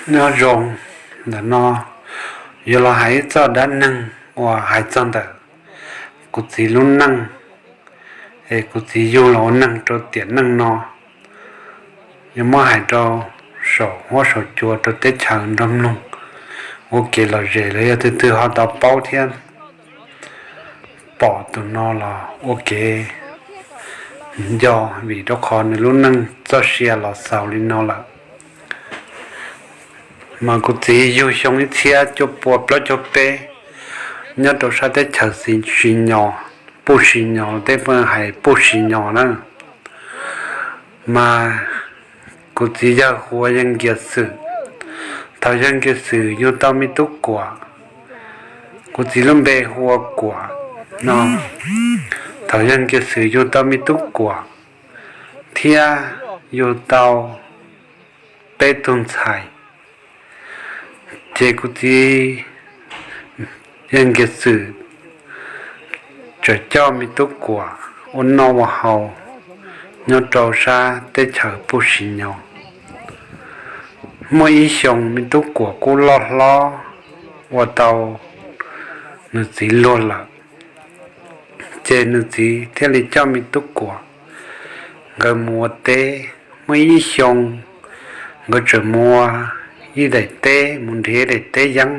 Nyob zoo, ntawm no yuav los hais ib txoj dab neeg uas hais txog ntawm kuv txiv lub neej, es kuv txiv yug los ua neeg rau tiam neej no, yuav muab hais rau saum huab saum cua rau teb chaws nrog mloog ua kev lom zem los yog tus twg ho tau paub thiab pom tus no los ua kev nco, vim rau qhov nws lub neej txoj sia los xaus li no lawm. Mas kuv txiv yug xyoo ib txhiab cuaj pua plaub caug peb nyob rau sab teb chaws Sis Nyos, Puj Sis Nyos, tej pheej hais Puj Sis Nyos na. Mas kuv txiv yawg hu ua Yeej Nkias Xwm. Thaum Yeej Nkias Xwm yug tau me tub Kuam, kuv txiv lub npe hu ua Kuam no. Thaum Yeej Nkias Xwm yug tau me tub Kuam thiab yug tau peb tug ntxhais, ces kuv txiv Yeej Nkias Xwm txawm coj me tub Kuam ua noj ua haus nyob rau sab teb chaws Puj Sis Nyos. Muaj ib xyoos me tub Kuam kuj loj hlob ua tau nws txiv luag lawm, ces nws txiv thiaj li coj me tub Kuam nkawd mus ua teb. Muaj ib xyoos nkawd txawm mus ua ib daim teb, mus nrhiav daim teb yeeb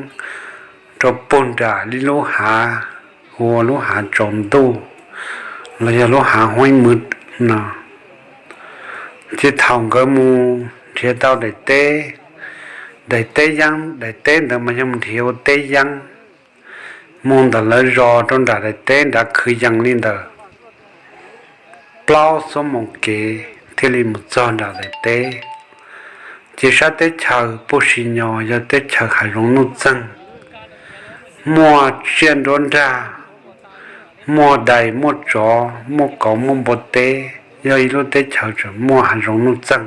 rau puag nram li lub hav, hu ua lub hav tsaus ntuj los yog lub hav huaib mw no. Ces thaum nkawd mus nrhiav tau daim teb, daim teb yeeb, daim teb ntawd mas yog mus nrhiav ua teb yeeb, mus ntawm lawv zos rau nram daim teb nrad kwv yees li ntawd plaub xuab moos kev thiaj li mus txog nram daim teb. Ces sab teb chaws Puj Sis Nyos yog teb chaws hav zoov nuj txeeg, muaj tsiaj nruab nrag, muaj dais muaj tsov, muaj kauv muaj npua teb, yog ib lub teb chaws tseem muaj hav zoov nuj txeeg,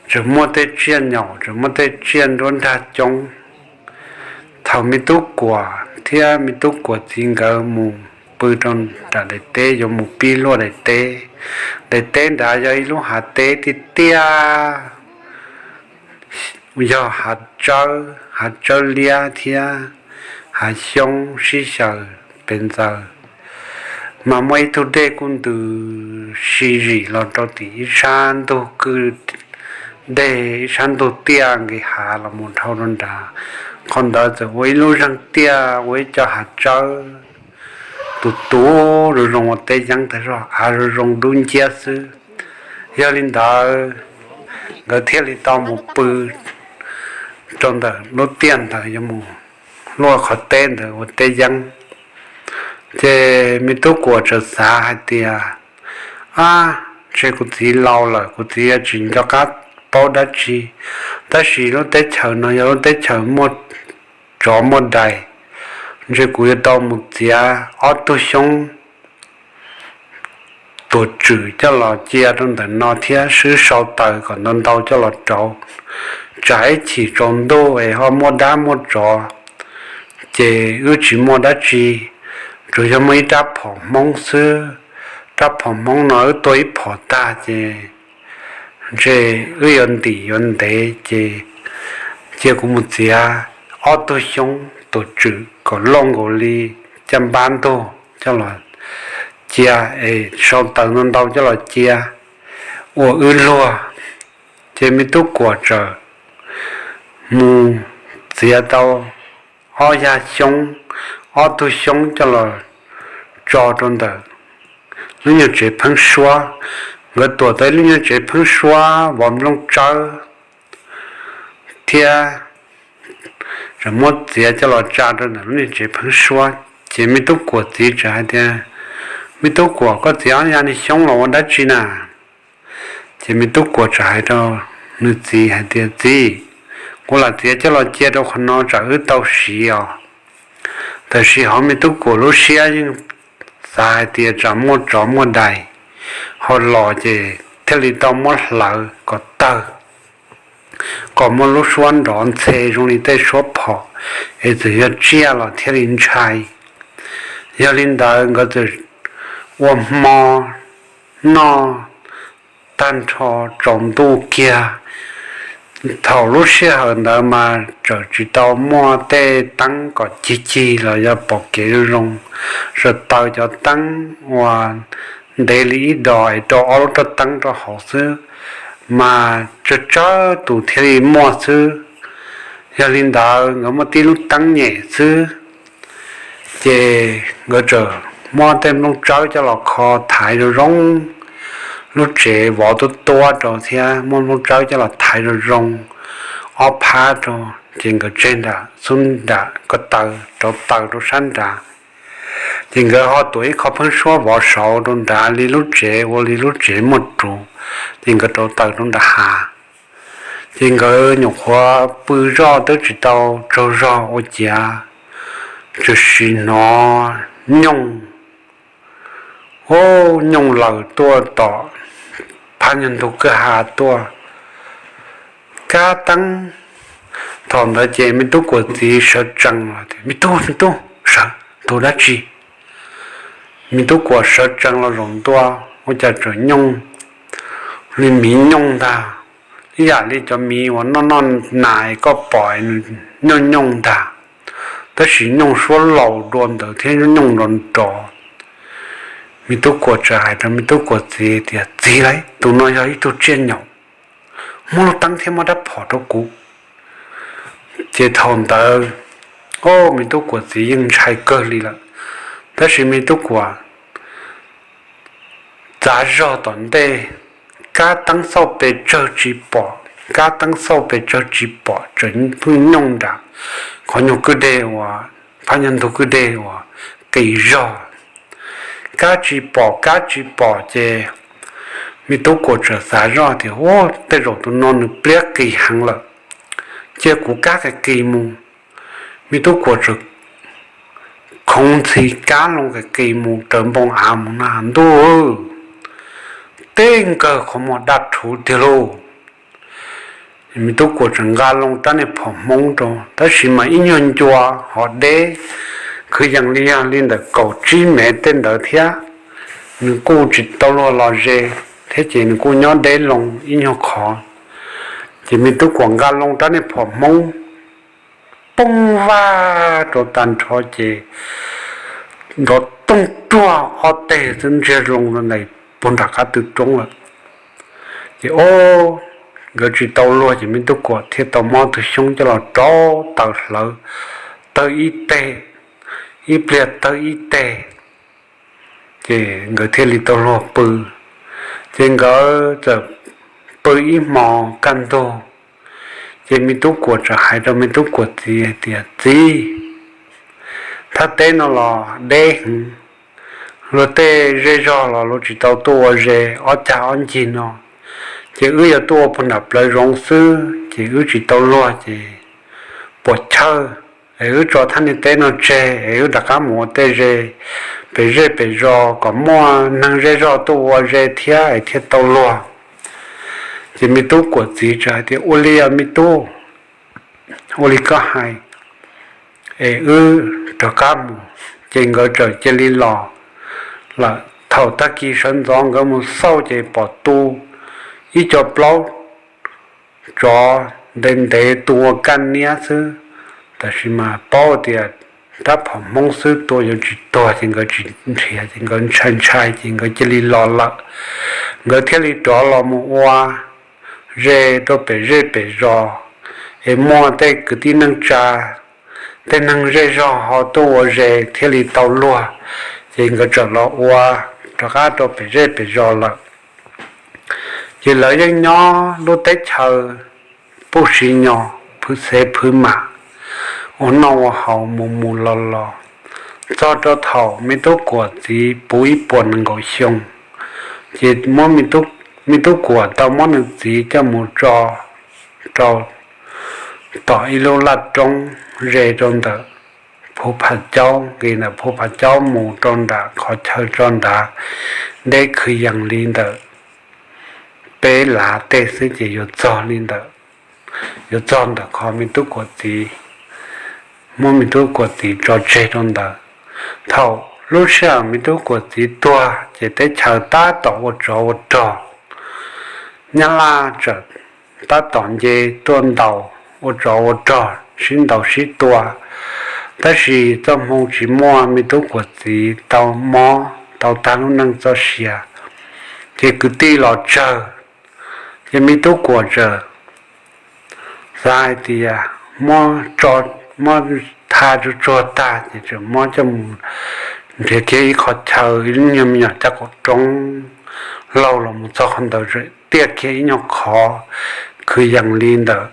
tseem muaj tej tsiaj nyaum, tseem muaj tej tsiaj nruab nrag coob. Thaum me tub Kuam thiab me tub Kuam txiv nkawd mus pw rau nram daim teb yuav mus pib luaj daim teb, daim teb nrad yog ib lub hav teb tiaj tiaj, yog hav tsawb, hav tsawb liab thiab hav xyoob sib xyaw pes ntxaws. Mas muaj ib tug dej kuj ntws si zim los rau tim ib sab ntug kwj deg, ib sab ntug tiaj nqis hav los mus dhau rau nrad. Qhov ntawd txawm ua ib lub zeeg tiaj ua ib co hav tsawb tus tus zoo zoo ua teb yeeb tag zog, av zoo zoo dub nciab xwb. Yog li ntawd, nkawd thiaj li tau mus pw rau ntawm lub tiaj ntawd yuav mus luaj qhov teb ntawd ua teb yeeb. Ces me tub Kuam txawm xav hais tias, ab, ntshe kuv txiv laus lawm, kuv txiv yuav tsis nco qab paub dab tsi, tab sis lub teb chaws no yog lub teb chaws muaj tsov muaj dais, ntshe kuv yuav tau mus txiav ob tug xyoob tuam tswm coj los cia rau ntawm no thiab swb sau taws kom ntau ntau coj los rauv, tsam ib chim tsaus ntuj es ho muaj dab muaj tsov, ces wb tsis muaj dab tsi, tsuas yog muaj ib rab phom Hmoob xwb. Rab phom Hmoob no wb tua ib phom tag ces ntshe wb yuav ntim yuav ntev, ces cia kuv mus txiav ob tug xyoob tuam tswm kom loj nkaus li caj npab ntug coj los cia, es sau taws ntau ntau coj los cia ua wb luag. Ces me tub Kuam txawm mus txiav tau ob yag xyoob, ob tug xyoob coj los tso rau ntawm lub nyuag tsev pheeb suab. Nkawd tuam tau ib lub nyuag tsev pheeb suab vov nplooj tsawb thiab txawm muab txiav coj los tsa rau ntawm lub nyuag tsev pheeb suab. Ces me tub Kuam txiv txawm hais tias, me tub Kuam, koj txiav ob yag xyoob los ua dab tsi na? Ces me tub Kuam txawm hais rau nws txiv hais tias, txiv, kuv lam txiav coj los cia rau qhov no tsam wb tau siv os. Tab sis hauv me tub Kuam lub siab yeej xav hais tias tsam muaj tsov muaj dais ho los ces thiaj li tau muab hlawv kom tawg. kom muaj lub suab nrov ntxhe zoo li tej suab phom, es txawm yog tsiaj los thiaj li ntshai. Yog li ntawd nkawd txawm ua hmo noj tag nrho tsaus ntuj kiag. Thaum lub sij hawm ntawd mas tseem tsis tau muaj tej teeb kom cig cig los yog pom kev zoo zoo, sawv taws cov teeb uas ntev li ib dos es rau ob lub roj teeb rau hauv xwb, mas tsawg tsawg tus thiaj li muaj xwb. Yog li ntawd nkawd muaj tib lub teeb nyem xwb, ces nkawd txawm muab tej nplooj tsawb coj los kho thaiv zoo zoo, lub tsev vov tuab tuab rau thiab muab nplooj tsawb coj los thaiv zoo zoo ob phab rau, ces nkawd tseg nram xub nram ko taw rauv taws rau sab nrad. Ces nkawd ho tuav ib qho pheeb suab vov saud rau nrad li lub tsev ua li lub tsev muaj ruv, ces nkawd rauv taws rau nram hav. Ces nkawd nyuam qhuav pw zoj twb tsis tau tsaug zog ua ciav, tsuas sim hnov nyooj, ub, nyooj laws tuaj tom phab nyuag ntug kwj ha tuaj, kab teeb. Thaum ntawd ces me tub Kuam txiv sawv tsees los tias, Me tub, me tub, sawv, tus dab tsi? Me tub Kuam sawv tsees los zaum ntua, ua cas tseem nyooj li miv nyooj ntag, ib yam li cov miv uas noj noj nas koj pom nws nyooj nyooj ntag, tab sis nyooj suab laus dua ntawd thiab nyooj nrov nrov. Me tub Kuam txawm hais rau me tub Kuam txiv tias, Txiv lauj, tus no yog ib tug tsiaj nyaum, muab lub teeb thiab muab rab phom rau kuv. Ces thaum ntawd, o, me tub Kuam txiv yeej ntshai kawg li lawm, tab sis me tub Kuam txav zog tom ntej, kab teeb xauj pes tsawg tsis pom, kab teeb xauj pes tsawg tsis pom, tseem pheej nyooj nram qhov nyuag kwj deg uas, phab nyuag ntug kwj deg uas qis zog. Kab tsis pom, kab tsis pom ces me tub Kuam txawm xav zoj tias, Ua, tej zaum tus no nws pliab qis heev lawm, cia kuv kab qis qis mus. Me tub Kuam txawm khoov ntxhi kab loo qis qis mus raws npoo av mus na ntuj, teb nkawg qhov muag daj rhuv tiag lauj. Me tub Kuam txawm nqa loo rab niag phom hmoob rau, tab sis mas ib nyuag ncua hov deb, kwv yees li yog li ntawm kaum tsib mev tej ntawd thiab. Nws kuj tsis tau luag los ze thiab ces nws kuj nyob deb loo ib nyuag qhov. Ces me tub Kuam nqa loo rab niag phom hmoob poob vaj rau tag nrho ces nrov tooj ruag ob teg xwb ntsiag loo rau ntawm puag nram qab tw roob lawm. Ces o, nkawd tsis tau luag ces me tub Kuam thiaj tau muab tus xyoob coj los rauv taws hlawv, tawg ib teg, ib pliag tawg ib teg, ces nkawd thiaj li tau luag pw. Ces nkawd txawm pw ib hmo kaj ntug, ces me tub Kuam txawm hais rau me tub Kuam txiv hais tias, Txiv, thaj teb no los deb heev, luag tej zej zog los luag tsis tau tuaj ua ze ob cag ob ncig no, ces wb yuav tuaj ua puag nram plawv zoov xwb ces wb tsis tau luag ces puas chawj es wb tso thaj niag teb no tseg es wb rov qab mus ua tej ze pem zej pem zos kom muaj neeg zej zog tuaj ua ze thiab es thiaj tau luag. Ces me tub Kuam txiv txawm hais tias, Ua li os me tub, ua li koj hais, es wb rov qab mus. Ces nkawd txawm cia li los lawm. Thaum tag kis sawv ntxov nkawd mus xauj ces pom tu ib co plaub tsov ntev ntev tu ua kaj niab xwb, tab sis mas paub tias rab phom hmoob xwb tua yuav tsis tuag ces nkawd tsis nrhiav ces nkawd ntshai ntshai ces nkawd cia li los lawm. Nkawd thiaj li rov los mus ua ze rau pem zej pem zos, es muaj tej kwv tij neej tsa, tej neeg zej zog ho tuaj ua ze thiaj li tau luag, ces nkawd txawm los ua rov qab rau pem zej pem zos lawm. Ces lawv yeej nyob lub teb chaws puj siv nyos phwv xev phwv mam, ua noj ua haus mus mus los los, txog rau thaum me tub Kuam txiv puv ib puas nees nkaum xyoo, ces muab, me tub Kuam tau muab nws txiv coj mus tso rau tom ib lub laj roob ze rau ntawm Phu Phav Caub, nqis ntawm Phu Phav Caub mus rau nram qhov chaw tso nrad, deb kwv yees li ntawm peb lav tej xwb ces yuav txog li ntawm yuav txog ntawm qhov me tub Kuam txiv, muab me tub Kuam txiv tso tseg rau ntawd. Thaum lub sij hawm me tub Kuam txiv tuag ces teb chaws tab tom ua tsov ua rog, Nyab Laj txawm tab tom nce tuaj ntaus, ua tsov ua rog sib ntaus sib tua. Tab sis txoj hmoo tsis muaj, me tub Kuam txiv tau mob tau tag lub neej txoj sia, ces kwv tij los tsawg, ces me tub Kuam txawm xav hais tias muab tso, muab tha tsuag tsuag tag ces txawm muab coj mus nrhiav kiag ib qho chaw, ib lub nyuag me nyuam caj qaum roob laug los mus txog qhov ntawd, txawm tiaj kiag ib nyuag qhov kwv yees li ntawm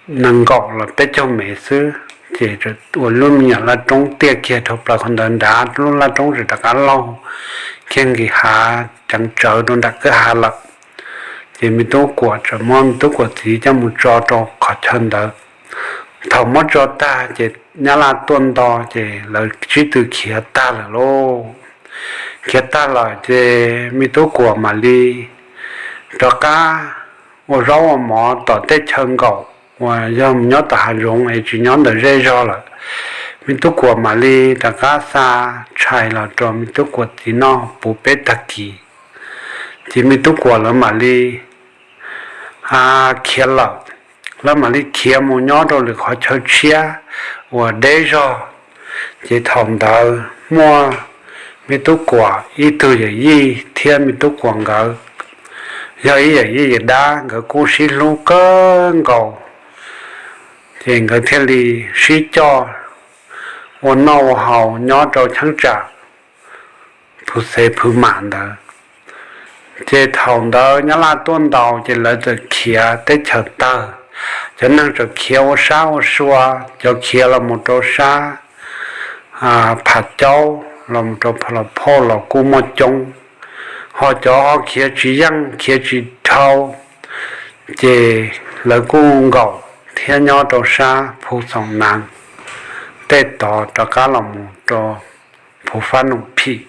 nees nkaum los peb caug mev xwb, ces ua lub me nyuam laj roob tiaj kiag dhau plaws qhov ntawd nrad, lub laj roob txawm rov qab laug kiag nqis hav ceev tsawv rau nram kwj ha lawm. Ces me tub Kuam txawm muab me tub Kuam txiv coj mus tso rau qhov chaw ntawd. Thaum muab tso tag ces Nyab Laj tuaj nto, ces lawv sib tw khiav tag lawm lauj. Khiav tag lawm ces me tub Kuam mam li rov qab ua zaub ua mov tom tej chaw nkaum uas yog nyob tom hav zoov es tsis nyob ntawm zej zog lawm. Me tub Kuam mam li rov qab xa tshais los rau me tub Kuam txiv noj puv peb tag kis. Ces me tub Kuam lawv mam li khiav lawm, lawv mam li khiav mus nyob rau lwm qhov chaw tshiab uas deb zog. Ces thaum ntawd muaj me tub Kuam ib tug yawm yij thiab me tub Kuam nkawd yog ib yawm yij yawm dab, nkawd kuj sib hlub kawg nkaus. Ces nkawd thiaj li sib coj ua noj ua haus nyob rau cheeb tsam Phu Xev Phu Mam ntawd. Ces thaum ntawd Nyab Laj tuaj ntaus ces lawv txawm khiav teb chaws tawg, cov neeg txawm khiav ua sab ua sua, cov khiav los mus rau sab Pham Caub los mus rau Pham Los Phauj los kuj muaj coob, ho cov ho khiav tsis yeej khiav tsis dhau, ces lawv kuj nkaum thiab nyob rau sab Phu Xoom Naav tej tod rov qab los mus rau Phu Fab Num Phim.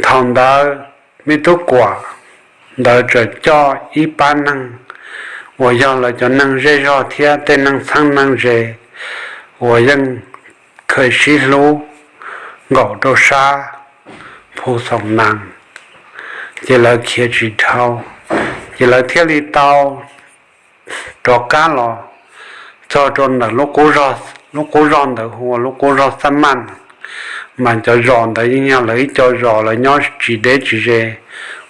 Thaum ntawd me tub Kuam ntawd txawm coj ib pab neeg uas yog lawv cov neeg zej zog thiab tej neeg txheeb neeg ze uas yeej khaws sib hlub nkaum rau sab Phu Xoom Naav, ces lawv khiav tsis dhau, ces lawv thiaj li tau rov qab los txog rau ntawm lub qub zos ntawd hu ua lub qub zos Xab Maj, mas cov zos ntawd yeej yog lawv ib co zos, lawv nyob tsis deb tsis ze,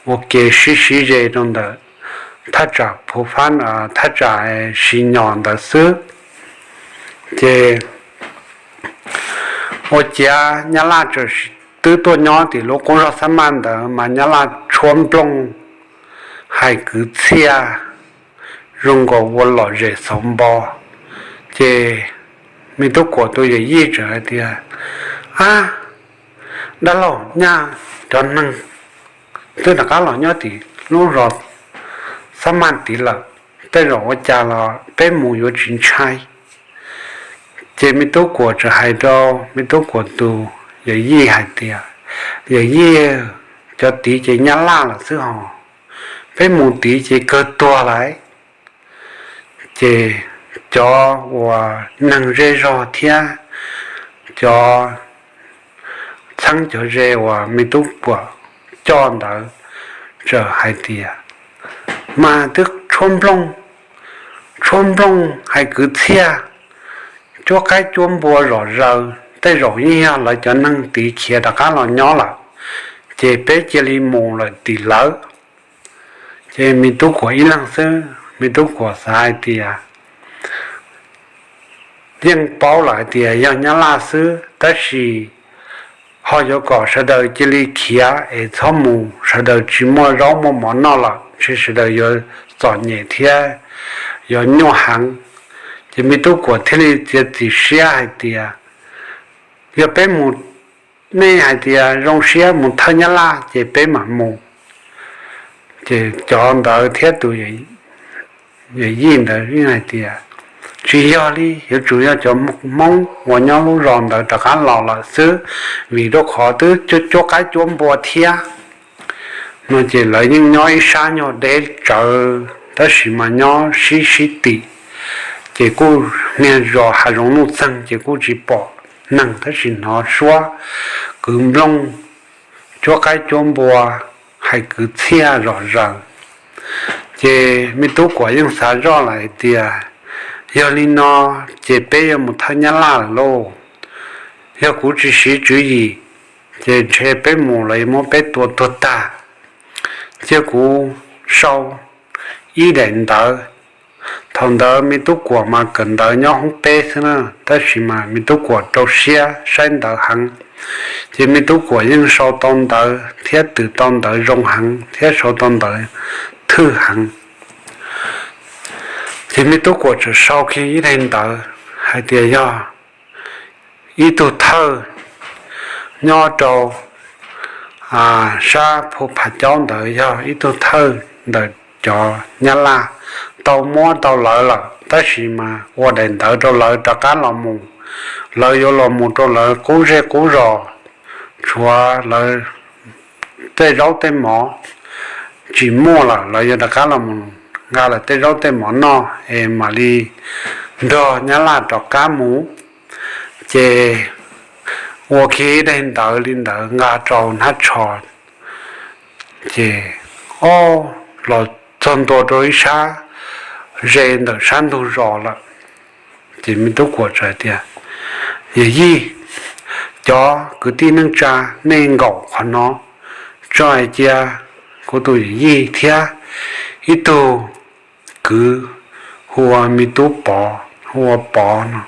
ua ke sib sib ze rau ntawm thaj tsam Phu Fab, thaj tsam Sis Nyos ntawd xwb. Ces ua ciav Nyab Laj txawm twb tuaj nyob tim lub qub zos Xab Maj ntawd mas Nyab Laj tshuab nplooj hais kwv txhiaj zoo nkaus ua lom zem xauv npo. Ces me tub Kuam tus yawm yij txawm hais tias, Ab, dab laug, nyaj cov neeg twb rov qab los nyob tim lub zos Xab Maj tid lawm, tej zaum ua cas los peb mus yuav tsis ntshai. Ces me tub Kuam txawm hais rau me tub Kuam tus yawm yij hais tias, Yawm yij, cov tid ces Nyab Laj lawm xwb hos, peb mus tid ces kawg tuag lawm. Ces cov uas neeg zej zog thiab cov txheeb cov ze uas me tub Kuam coj ntawd txawm hais tias, Mas twb tshuab nplooj, tshuab nplooj hais kwv txhiaj, cuab qaib cuab npua zom zaws, tej zaum yeej yog lawv cov neeg tid khiav rov qab los nyob lawm, ces peb cia li mus lawm tim lawv. Ces me tub Kuam ib leeg xwb, me tub Kuam xav hais tias, yeej paub lawm hais tias yog Nyab Laj xwb, tab sis ho yuav kom sawv daws cia li khiav es txhob mus, sawv daws tsis muaj zaub muaj mov noj lawm, ntshe sawv daws yuav txom nyem thiab yuav nyuaj heev. Ces me tub Kuam thiaj li txiav txim siab hais tias, Yog peb mus, nej hais tias zoo siab mus thawj Nyab Laj ces peb mam mus. Ces cov ntawd thiab tus yawm yij ntawd hais tias, Tsis yog li, yuav tsum yog cov Hmoob uas nyob lub zos ntawd rov qab los lawm xwb, vim rau qhov twb cuab qaib cuab npua thiab no. Ces lawv yeej nyob ib sab nyuag deb tsawv tab sis mas nyob sib sib tim, ces kuj niag zos hav zoov nuj txeeg ces kuj tsis pom neeg tab sis hnov suab kwv nplooj, cuab qaib cuab npua, hais kwv txhiaj zom zaws. Ces me tub Kuam yeej xav zoj lawm hais tias, yog li no ces peb yuav mus thawj Nyab Laj lawm lauj. Yog kuv tsis siv tswv yim, ces ntshe peb mus los yuav muab peb tua tuag tag. Cia kuv sau ib daim ntawv. Thaum ntawd me tub Kuam mas kawm ntawv nyob hoob peb xwb na, tab sis mas me tub Kuam rau siab saib ntawv heev, ces me tub Kuam yeej sau tau ntawv thiab twm tau ntawv zoo heev thiab sau tau ntawv thwj heev. Ces me tub Kuam txawm sau kiag ib daim ntawv hais tias yog ib tug thawj nyob rau sab Phu Phav Caub ntawd, yog ib tug thawj ntawm cov Nyab Laj, tau muab tau lawv lawm, tab sis mas ua daim ntawv rau lawv rov qab los mus. Lawv yuav los mus rau lawv qub zej qub zos, tshuav lawv tej zaub tej mov tsis muaj lawm, lawv yuav rov qab los mus nqa lawv tej zaub tej mov noj es mam li nrog Nyab Laj rov qab mus. Ces ua kiag ib daim ntawv li ntawd nqa rau hnab tsho, ces ob los txog ntua rau ib sab ze ntawm sab ntug zos lawm. Ces me tub Kuam txawm hais tias, yawm yij, cov kwv tij neej tsa, nej nkaum qhov no tso es cia kuv tus yawm yij thiab ib tug kwv hu ua me tub Pov, hu ua Pov no,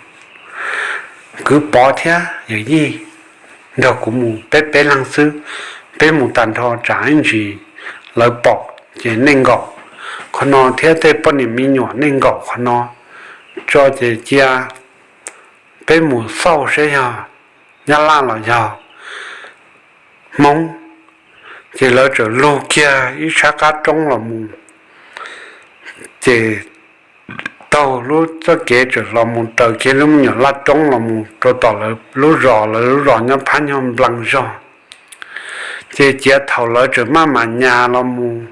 kwv Pov thiab yawm yij nrog kuv mus peb peb leeg xwb. Peb mus tag nrho tsam ib ntsis lawv pom, ces nej nkaum qhov no thiab tej poj niam me nyuam nej nkaum qhov no tso ces cia peb mus xauj saib yog Nyab Laj los yog Hmoob. Ces lawv txawm lug kiag ib sab qab roob los mus, ces taug lub txoj kev txawm los mus raws kiag lub me nyuam laj roob los mus rau tom lawv lub zos, lawv lub zos nyob phab nyuag nplees zog. Ces cia thaum lawv txawm maj mam nyas los mus,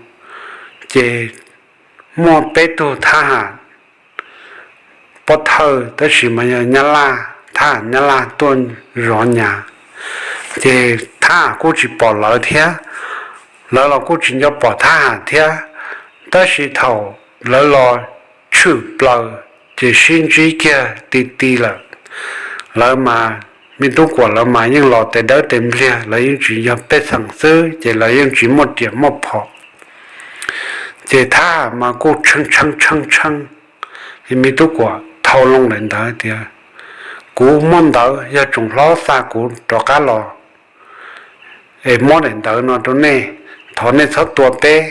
ces muaj peb tug thab ham pob thawj tab sis mas yog Nyab Laj, thab ham Nyab Laj tuaj zov nyas. Ces thab ham kuj tsis pom lawv thiab, lawv los kuj tsis nco pom thab ham thiab. Tab sis thaum lawv los tshwm plaws ces sib ntsib kiag ti ti lawm. Lawv mas, me tub Kuam lawv mas yeej los tes dawb tes npliag, lawv yeej tsis yog pej xeem xwb ces lawv yeej tsis muaj riam muaj phom. Ces thab ham mas kuj tshee tshee tshee tshee. Me tub Kuam thau loo daim ntawv tias, kuv muab ntawv, yog tsoom hlob xa kuv rov qab los es muab daim ntawv no rau nej, thov nej txhob tua peb.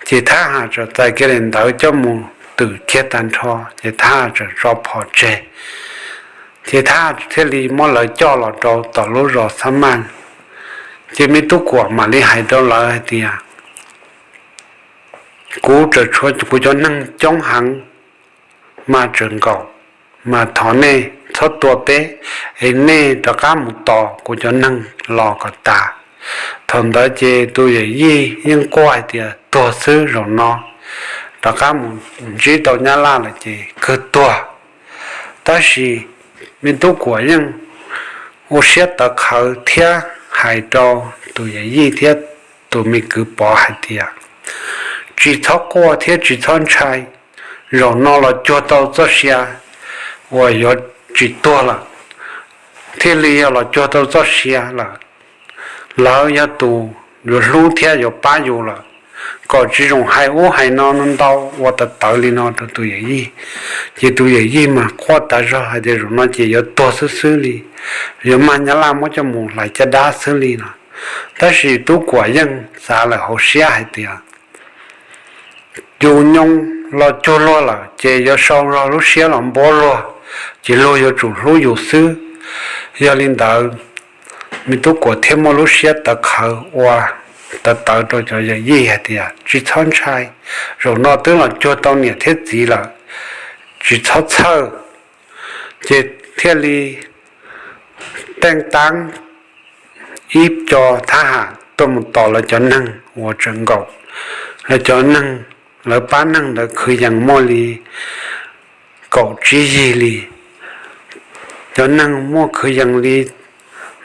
Ces thab ham txawm txais kiag daim ntawv coj mus twm kiag tag nrho, ces thab ham txawm tso phom tseg. Ces thab ham thiaj li muab lawv coj los rau tom lub zos Xab Maj. Ces me tub Kuam mam li hais rau lawv hais tias, kuv txawm tshuav kuv cov neeg coob heev, mas txawm nkaum, mas thov nej txhob tua peb, es nej rov qab mus tos kuv cov neeg los kom tas. Thaum ntawd ces tus yawm yij yeej quaj hais tias, tuag xwb, zaum no rov qab mus ntsib tau Nyab Laj lawm ces kawg tuag. Tab sis me tub Kuam yeej ua siab tawv qhawv thiab hais rau tus yawm yij thiab tus me kwv Pov hais tias, tsis txhob quaj thiab tsis txhob ntshai, zaum no los cuag tau txoj sia uas yuav tsis tuag lawm, thiaj li yog los cuag tau txoj sia lawm. Lawv yog tus yuav hlub thiab yuav pab yus lawm, kom tsis zoo hais ub hais no ntau ua tawv tawv li no rau tus yawm yij. Ces tus yawm yij mas quaj tas zog hais tias, zaum no ces yuav tuag xwb xwb li, yuav mag Nyab Laj muab coj mus hlais caj dab xwb li no. Tab sis tub Kuam yeej xav lawm hauv siab hais tias, yus nyob los cuag luag lawm ces yuav sau zog lub siab los npuab luag, ces luag yuav tsum hlub yus xwb. Yog li ntawd, me tub Kuam thiaj muaj lub siab tawv qhawv ua tawv tawv rau cov yawm yij hais tias, tsis txhob ntshai, zaum no twb los cuag tau niam thiab txiv lawm, tsis txhob txhawj. Ces thiaj li teej taab ib co thab ham tuaj mus tos lawv cov neeg uas tseem nkaum cov neeg lawv pab neeg ntawd kwv yees muaj li kaum tsib yig li. Cov neeg muaj kwv yees li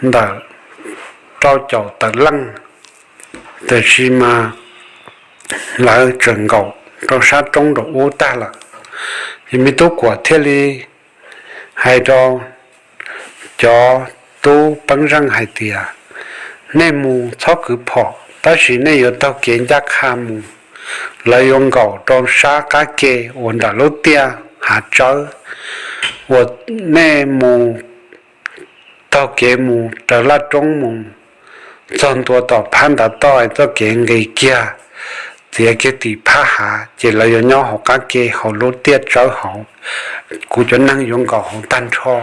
ntawm rau caum tawm leej, tiam sis mas lawv tseem nkaum rau sab roob rau ub tag lawm. Ces me tub Kuam thiaj li hais rau cov tub peeb zeej hais tias, nej mus txhob kwv phom, tab sis nej yuav taug kev ncaj qha mus. Lawv yuav nkaum rau sab qab ke uas nram lub tiaj hav tsawb uas nej mus taug kev mus raws laj roob mus txog ntua tom phab ntav toj txoj kev nqis kiag, txiav kiag tim phab hav, ces lawv yuav nyob hauv qab ke hauv lub tiaj tsawb hauv. Kuv cov neeg yuav nkaum hauv tag nrho.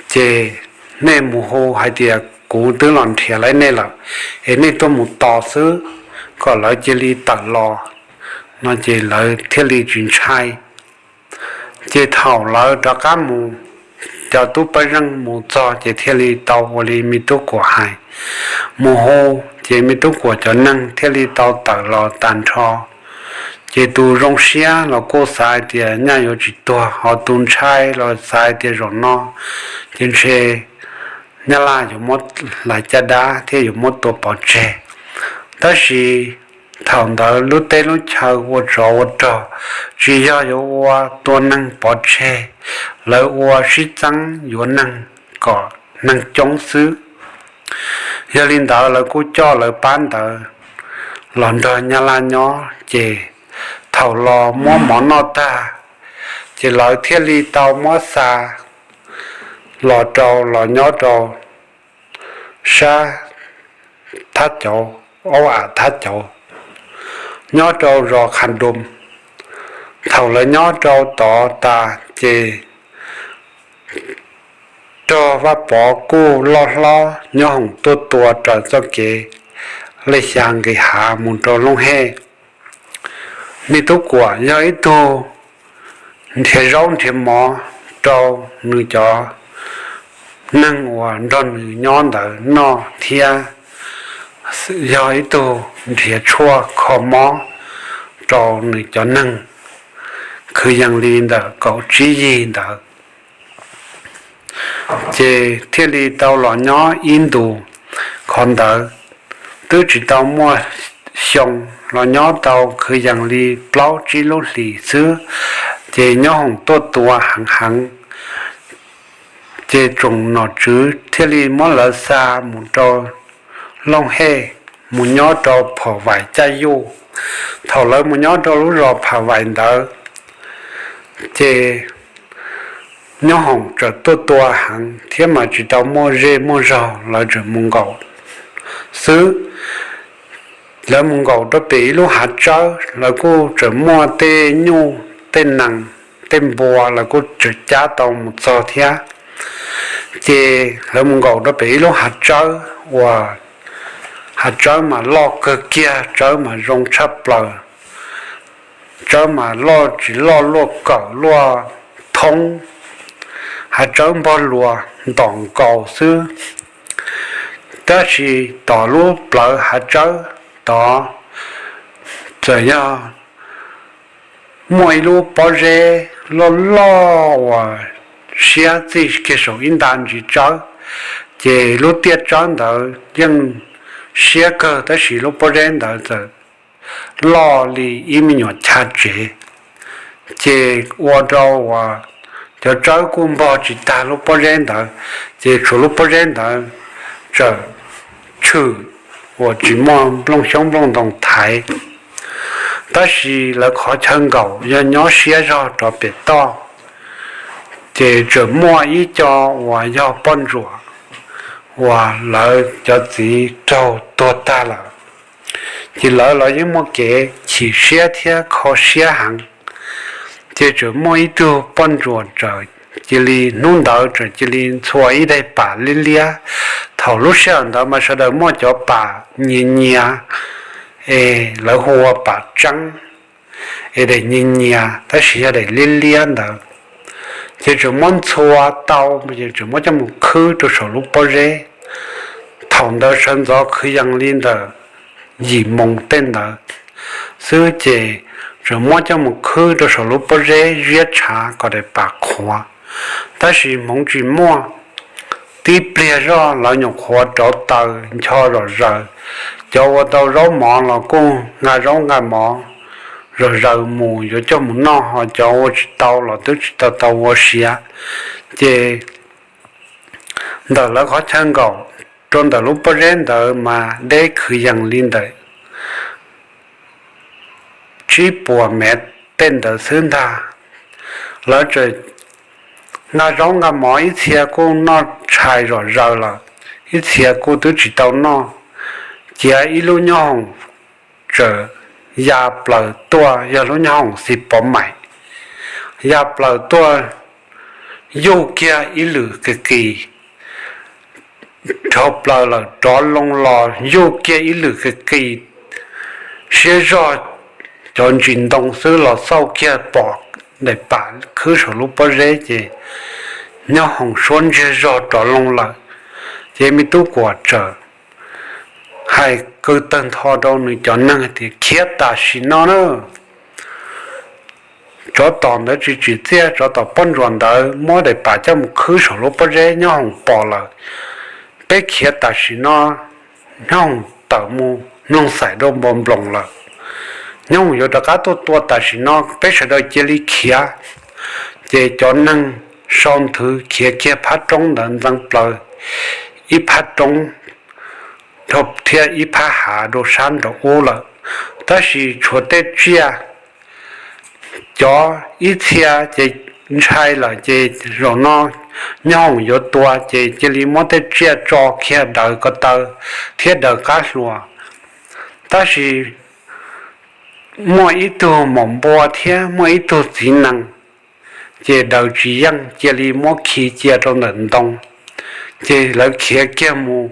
Ces nej mus hu hais tias kuv twb los nrhiav lawv nej lawm, es nej tuaj mus tos xwb, kom lawv cia li tawm los no. Ces lawv thiaj li tsis ntshai. Ces thaum lawv rov qab mus, cov tub pab zeej mus txog ces thiaj li tau ua li me tub Kuam hais, mus hu, ces me tub Kuam cov neeg thiaj li tau tawm los tag nrho. Ces tus zoo siab los kuj xav hais tias nyaj yuav tsis tuag, ho tus ntshai los xav hais tias zaum no ces ntshe nyab laj yuav muab hlais caj dab thiab yuav muab tua pov tseg. Tab sis thaum ntawd lub teb lub chaw ua tsov ua rog, tsis yog yuav ua tua neeg pov tseg, lawv ua sib txeeb yuav neeg kom neeg coob xwb. Yog li ntawd lawv kuj coj lawv pab ntawd los nrog nyab laj nyob, ces thaum los muab mov noj tag, ces lawv thiaj li tau muab xa los rau, los nyob rau sab thab cauv, aub am thab cauv, nyob rau zos Qha Dum. Thaum lawv nyob rau tod tas ces rog Vaj Pov kuj loj hlob nyob hoom tuaj tua raws txoj kev lej xya nqis hav mus rau Looj Hej. Me tub Kuam yog ib tug nrhiav zaub nrhiav mov rau nws cov neeg uas nrog nws nyob ntawd noj thiab yog ib tug nrhiav tshuaj kho mob rau nws cov neeg, kwv yees li ntawm kaum tsib yig ntawd. Ces thiaj li tau los nyob ib ntus. Qhov ntawd twb tsis tau muaj xyoo, los nyob tau kwv yees li plaub tsib lub hlis xwb, ces nyob hoom tuaj tua heev heev. Ces tsoom nom tswv thiaj li muab lawv xa mus rau Looj Hej, mus nyob rau Phom Vaim Caj Yuj. Thaum lawv mus nyob rau lub zos Phom Vaim ntawd, ces nyob hoom txawm tuaj tua heev thiab mas tsis tau muaj zej muaj zog, lawv txawm mus nkaum xwb. Lawv mus nkaum rau pem ib lub hav tsawb, lawv kuj txawm muaj tej nyuj tej nees tej npua, lawv kuj txawm cab tau mus txog thiab. Ces lawv mus nkaum rau pem ib lub hav tsawb uas hav tsawb mas loj kawg kiag, tsawb mas zoo tshaj plaws, tsawb mas loj tsis loj luaj kawm luaj thoob, hav tsawb npog luas ntom nkaus xwb. Tab sis tom lub plawv hav tsawb tod txawm yog muaj ib lub pob zeb loj loj uas siab txij kiag saum ib nta ntsis tsawb. Ces lub tiaj tsawb ntawd yeej siab kawg, tab sis lub pob zeb ntawd txawm loj li ib me nyuam chav tsev. Ces ua rau uas cov tsawb kuj npog tsis tag lub pob zeb ntawd, ces tshuav lub pob zeb ntawd txawm tshwm uas tsis muaj nplooj xyoob nplooj ntoo thaiv. Tab sis lawv qhov chaw nkaum yog nyob siab zog rov pem toj, ces txawm muaj ib co uas yog poj ntsuam uas lawv cov txiv raug tuag tag lawm. Ces lawv los yeej muaj kev chim siab thiab kho siab heev. Ces txawm muaj ib tug poj ntsuam txawm cia li, hnub ntawd txawm cia li ntxhua ib daim pam liab liab. Thaum lub sij hawm ntawd mas sawv daws muaj cov pam nyias nyias, es lawv hu ua pam tseeb, es daim nyias nyias tab sis yog daim liab liab ntawd. Ces txawm muab ntxhua tau, ces txawm muab coj mus khwb rau saum lub pob zeb. Thaum ntawd sawv ntxov kwv yees li ntawm yim moos tej ntawd, xwb ces tseem muab coj mus khwb rau saum lub pob zeb ziab tshav kom daim pam qhuav. Tab sis hmoov tsis muaj, tib pliag zoj lawv nyuam qhuav rauv taws ncho zom zaws. Cov ua tau zaub mov los kuj nqa zaub nqa mov zom zaws mus yuav coj mus noj, ho cov ua tsis tau los twb tsis tau tau ua siav. Ces ntawm lawv qhov chaw nkaum rau ntawm lub pob zeb ntawd mas deb kwv yees li ntawm tsib puas mev tej ntawd xwb ntag. Lawv tseem nqa zaub nqa mov, ib txhia kuj noj tshais zom zaws lawm, ib txhia kuj twb tsis tau noj. Cia ib lub nyob hoom tseem ya plaws tuaj, yog lub nyob hoom xis pov maim, ya plaws tuaj yuj kiag ib lwm qis qis dhau plaws lawm, rov loo los yuj kiag ib lwm qis qis. Siab zog cov ntsis ntoo xwb los xauj kiag pom daim pam khwb saum lub pob zeb ces nyob hoom suab ntsiag zog rov loo lawm. Ces me tub Kuam txawm hais qw tawg ntho rau nws cov neeg tias, Khiav tam sim no na! Tsov tom ntawd tsis tsim txiaj, tsov tom pob ntsuas ntawd muab daim pam coj mus khwb saum lub pob zeb, nyob hoom pom lawm. Peb khiav tam sim no, nyob hoom tawm mus mloog xaim rau npoo nploos lawm. Nyob hoom yuav rov qab tuaj tua tam sim no, peb sawv daws cia li khiav. Ces cov neeg sau nthwv khiav kiag phab roob ntawd ntxeev plaws ib phab roob thiab ib phab hav rau sab nraum ub lawm. Tab sis tshuav tej tsiaj, cov ib txhia ces ntshai lawm ces zaum no nyob hoom yuav tua ces cia li muab tej tsiaj tso kiag daws ko taw thiab daws qab hlua. Tab sis muaj ib tug maum npua thiab muaj ib tug txiv nees, ces daws tsis yeej cia li muab khi cia rau ntawm ntoo. Ces lawv khiav kiag mus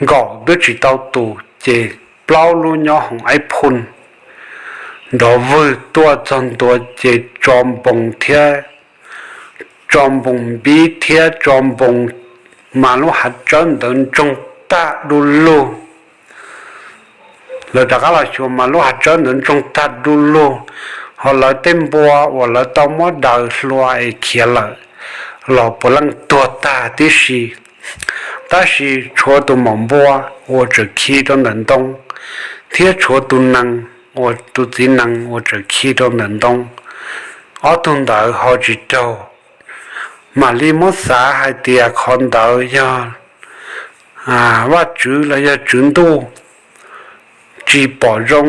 nkaum twb tsis tau tus ces plaub lub nyob hoom aib phun nrov vwg tuaj txog ntua ces tso npoo thiab, tso npoo npib thiab tso npoo, mas lub hav tsawb ntawd ntsoog tag du lug. Lawv rov qab los xyuas mas lub hav tsawb ntawd ntsoog tag du lug, ho lawv tej npua uas lawv tau muab daws hlua es khiav lawm los puav leej tuag tag tib si. Tab sis tshuav tus maum npua uas tseem khi rau ntawm ntoo thiab tshuav tus nees, uas tus txiv nees uas tseem khi rau ntawm ntoo, ob tug ntawd ho tsis raug. Mam li muab xav hais tias qhov ntawd yog Vajtswv los yog Tswv Ntuj tsis pom zoo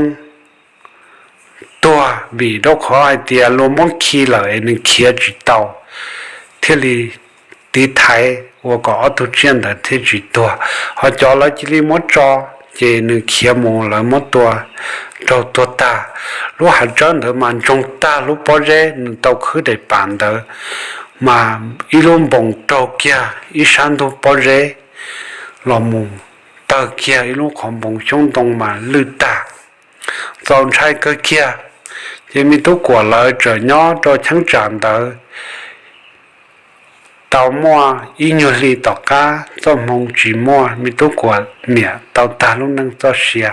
tuag, vim rau qhov hais tias luag muab khi lawm es nws khiav tsis tau, thiaj li tiv thaiv ua kom ob tug tsiaj ntawd thiaj tsis tuag. Ho cov lawv cia li muab tso, ces nws khiav mus lawv muab tua raug tuag tag. Lub hav tsawb ntawd mas ntsoog tag lub pob zeb nws tau khwb daim pam ntawd, mas ib lub npoo raug kiag ib sab ntug pob zeb los mus tawg kiag ib lub qhov npoo xyoob ntoo mas lwj tag, txaus ntshai kawg kiag. Ces me tub Kuam lawv tseem nyob rau cheeb tsam ntawd tau muaj ib nyuag hli tom qab, txoj hmoo tsis muaj, me tub Kuam niam tau tag lub neej txoj sia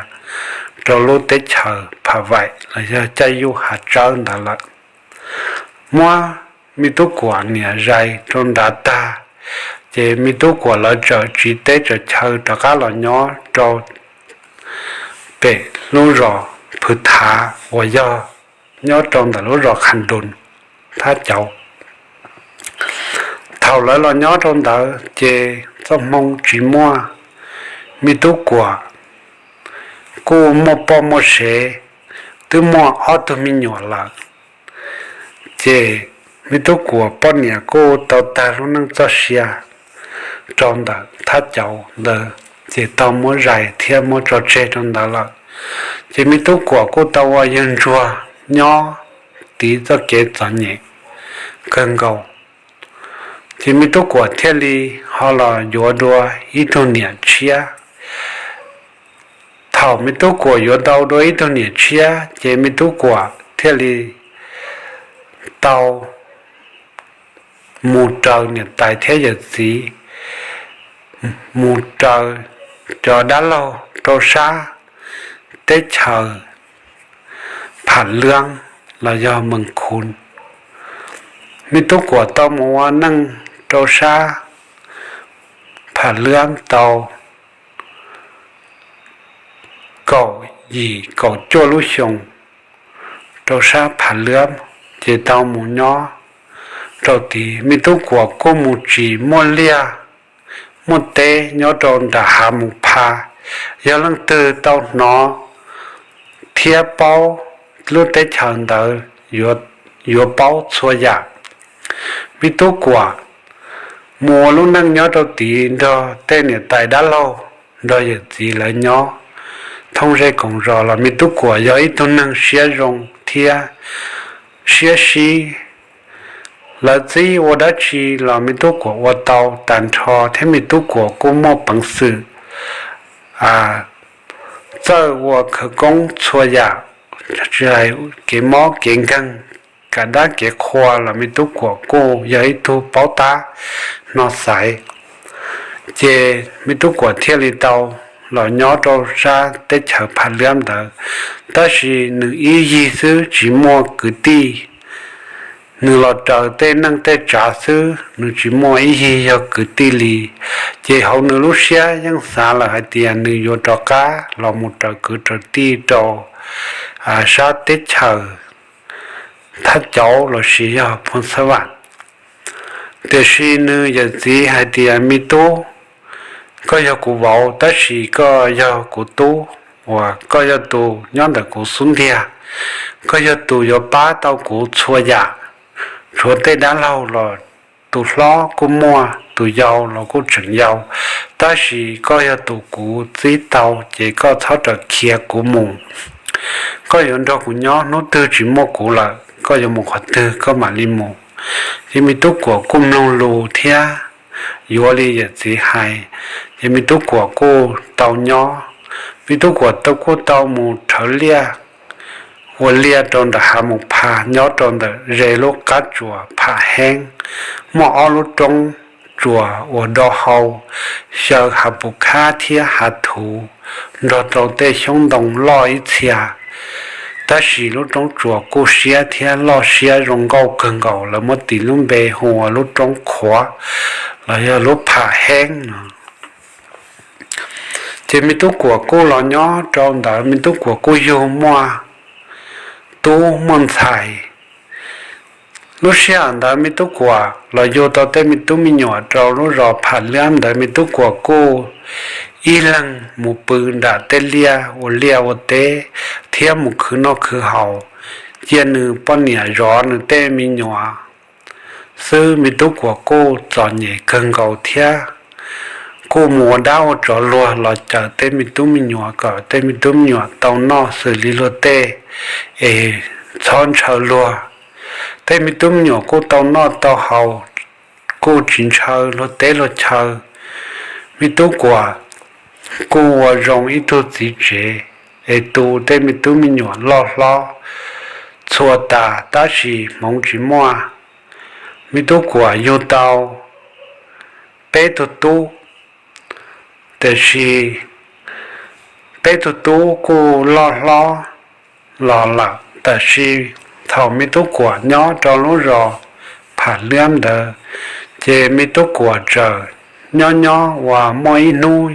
rau lub teb chaws Pham Vaim los yog Caj Yuj Hav Tsawb ntawd lawm. Muab me tub Kuam niam zais rau nrad tag, ces me tub Kuam lawv txawm tsiv teb tsaws chaw rov qab los nyob rau pem lub zos Phwv Thav uas yog nyob rau ntawm lub zos Qha Nroos, Thab Cauv. Thaum lawv los nyob rau ntawd ces txoj hmoo tsis muaj, me tub Kuam kuj muaj poj muaj sev, twb muaj ob tug me nyuam lawm. Ces me tub Kuam poj niam kuj tau tag lub neej txoj sia rau ntawm Thab Cauv ntawd, ces tau muab zais thiab muab tso tseg rau ntawd lawm. Ces me tub Kuam kuj tau ua yawg ntsuag nyob tiv txoj kev txom nyem kawg nkaus. Ces me tub Kuam thiaj li ho los yuav dua ib tug niam tshiab. Thaum me tub Kuam yuav tau dua ib tug niam tshiab, ces me tub Kuam thiaj li tau mus raws niam tais thiab yawm txiv, mus raws cov dab laug rau sab teb chaws Pham Lwb los yog Mees Khu. Me Tub Kuam tau mus ua neej rau sab Pham Lwb tau kaum yim kaum cuaj lub xyoo rau sab Pham Lwb, ces tau mus nyob rau tid. Me Tub Kuam kuj mus tsim muaj liaj muaj teb nyob rau nram Hav Mus Pha. Yog leej twg tau hnov thiab paub lub teb chaws ntawd yuav paub txhua yam. Me Tub Kuam mus ua lub neej nyob rau tid nrog tej niam tais dab laug, nrog yawm txiv lawv nyob thoob zej koom zos los Me Tub Kuam yog ib tug neeg siab zoo thiab siab sib. Lawv txib ua dab tsi los Me Tub Kuam ua tau tag nrho thiab Me Tub Kuam kuj muaj peev xwm txawj ua khawv koob txhua yam, tsis hais kev mob kev nkeeg, kev dab kev qhua los Me Tub Kuam kuj yog ib tug paub tab hno xaiv. Ces Me Tub Kuam thiaj li tau los nyob rau sab teb chaws Pham Lwb ntawd, tab sis nws ib yig xwb tsis muaj kwv tij. Nws los raws tej neej tej tsav xwb, nws tsis muaj ib yig yog kwv tij li. Ces hauv nws lub siab yeej xav lawm hais tias nws yuav rov qab los mus raws kwv raws tij rau sab teb chaws Thaj Cauv lossis yog Phoos Xab Vam. Tiam sis nws yawm txiv hais tias, Me tub, koj yog kuv vauv tab sis koj yog kuv tub, uas koj yog tus nyob ntawm kuv xub ntiag. Koj yog tus yuav pab tau kuv txhua yam. Tshuav tej dab laug los tus hlob kuj muaj, tus yau los kuj tseem yau, tab sis koj yog tus kuv txib tau, ces koj txhob rawm khiav kuv mus. Koj yuav nrog kuv nyob, hnub twg tsis muaj kuv lawm, koj yuav mus qhov twg koj mam li mus. Ces Me Tub Kuam kuj mloog lus thiab yuav li yawm txiv hais, ces Me Tub Kuam kuj tau nyob. Me Tub Kuam tau kuj tau mus rhawv liaj, ua liaj rau nram Hav Mus Pha, nyob rau ntawm ze lub qab tsuas Pham Heeb, muaj ob lub roob tsuas uas do hau, xyaw Hav Pus Khab thiab Hav Thuv, nrog rau tej xyoob ntoo loj ib txhia. Tab sis lub roob tsuas kuj siab thiab loj siab zoo nkauj kawg nkaus, lawv muab tis lub npe hu ua lub roob qhuav los yog lub Pham Heeb no. Ces Me Tub Kuam kuj los nyob rau ntawd, Me Tub Kuam kuj yug muaj tub muaj ntxhais. Lub sij hawm ntawd Me Tub Kuam los yug tau tej me tub me nyuam rau lub zos Pham Lwb ntawd, Me Tub Kuam kuj ib leeg mus pw nram tej liaj ua liaj ua teb thiab mus khwv noj khwv haus, cia nws poj niam zov nws tej me nyuam xwb. Me Tub Kuam kuj txom nyem kawg nkaus thiab kuj mus ua dab ua tsov luag los cawm tej me tub me nyuam kom tej me tub me nyuam tau noj xws li luag tej, es txhob ntshaw luag. Tej me tub me nyuam kuj tau noj tau haus, kuj tsis ntshaw luag teb luag chaw. Me Tub Kuam kuj ua zoo ib tug txiv tsev, es tu tej me tub me nyuam loj hlob txhua tas, tab sis hmoov tsis muaj. Me Tub Kuam yug tau peb tug tub, tiam sis peb tug tub kuj loj hlob los lawm, tab sis thaum Me Tub Kuam nyob rau lub zos Pham Lwb ntawd, ces Me Tub Kuam txawm nyob nyob uas muaj ib hnub,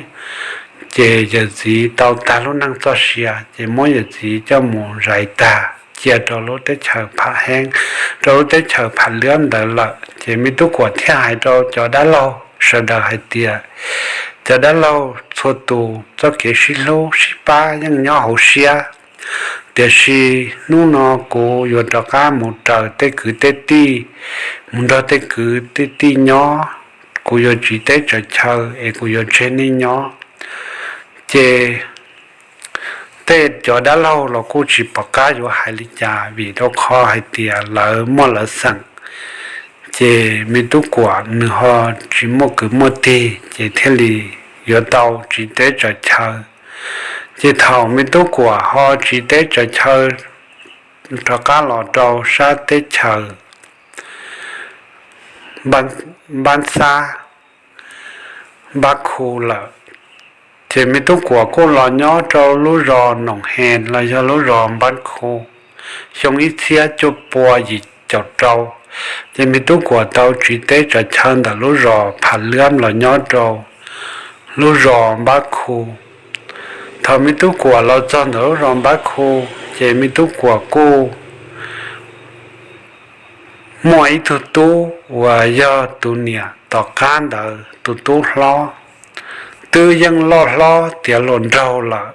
ces yawm txiv tau tag lub neej txoj sia, ces muab yawm txiv coj mus zais tag cia rau lub teb chaws Pham Heeb, rau lub teb chaws Pham Lwb ntawd lawm. Ces Me Tub Kuam thiaj hais rau cov dab laug sawv daws hais tias, cov dab laug txhua tus txoj kev sib hlub sib pab yeej nyob hauv siab, tiam sis hnub no kuv yuav rov qab mus raws tej kwv tej tij, mus nrog tej kwv tej tij nyob, kuv yuav tsiv teb tsaws chaw es kuv yuav tseg nej nyob. Ces tej cov dab laug los kuj tsis pom qab yuav hais li cas, vim rau qhov hais tias lawv muaj lawv xeem, ces Me Tub Kuam nws ho tsis muaj kwv muaj tij, ces thiaj li yuav tau tsiv teb tsaws chaw. Ces thaum Me Tub Kuam ho tsiv teb tsaws chaw rov qab los rau sab teb chaws Npab Xab, Npab Khu lawm, ces Me Tub Kuam kuj los nyob rau lub zos Noom He los yog lub zos Npab Khu. xyoo ib txhiab cuaj pua yim caum rau, ces me tub Kuam tau tsiv teb tsaws chaw ntawm lub zos Pham Lab los nyob rau lub zos Npab Khu. Thaum me tub Kuam los txog ntawm lub zos Npab Khu, ces me tub Kuam kuj muaj ib tug tub uas yog tus niam tom qab ntawd tus tub hlob, twb yeej loj hlob tiav hluas nraug lawm,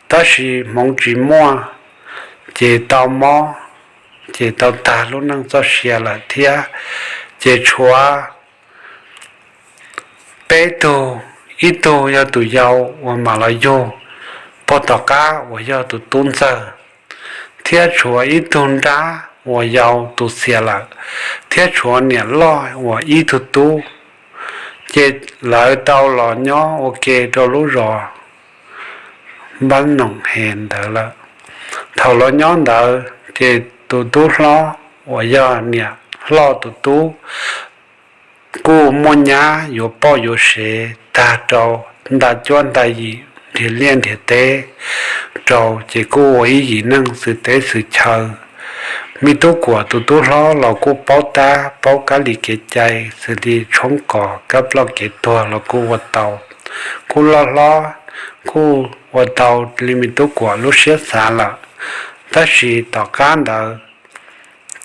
tab sis hmoov tsis muaj, ces tau mob, ces tau tag lub neej txoj sia lawm thiab. Ces tshuav peb tug, ib tug yog tus yau uas mam los yug puag tom qab uas yog tus tub ntxawg, thiab tshuav ib tug nrab uas yau tu xiam lawm, thiab tshuav niam loj uas ib tug tub. Ces lawv tau los nyob ua ke rau lub zos Npab Noom Hes ntawd lawm. Thaum los nyob ntawd ces tus tub hlob uas yog niam hlob tus tub kuj muaj nyab yuav poj yuav sev tag rau nta cuab nta yim nrhiav liaj nrhiav teb rau, ces kuj ua ib yim neej xwm teb xwm chaw. Me tub Kuam tus tub hlob los kuj paub tab paub kab li kev cai xws li tshoob kos kab ploj kev tuag los kuj ua tau. Kuj loj hlob, kuj ua tau li me tub Kuam lub siab xav lawm. Tab sis tom qab ntawd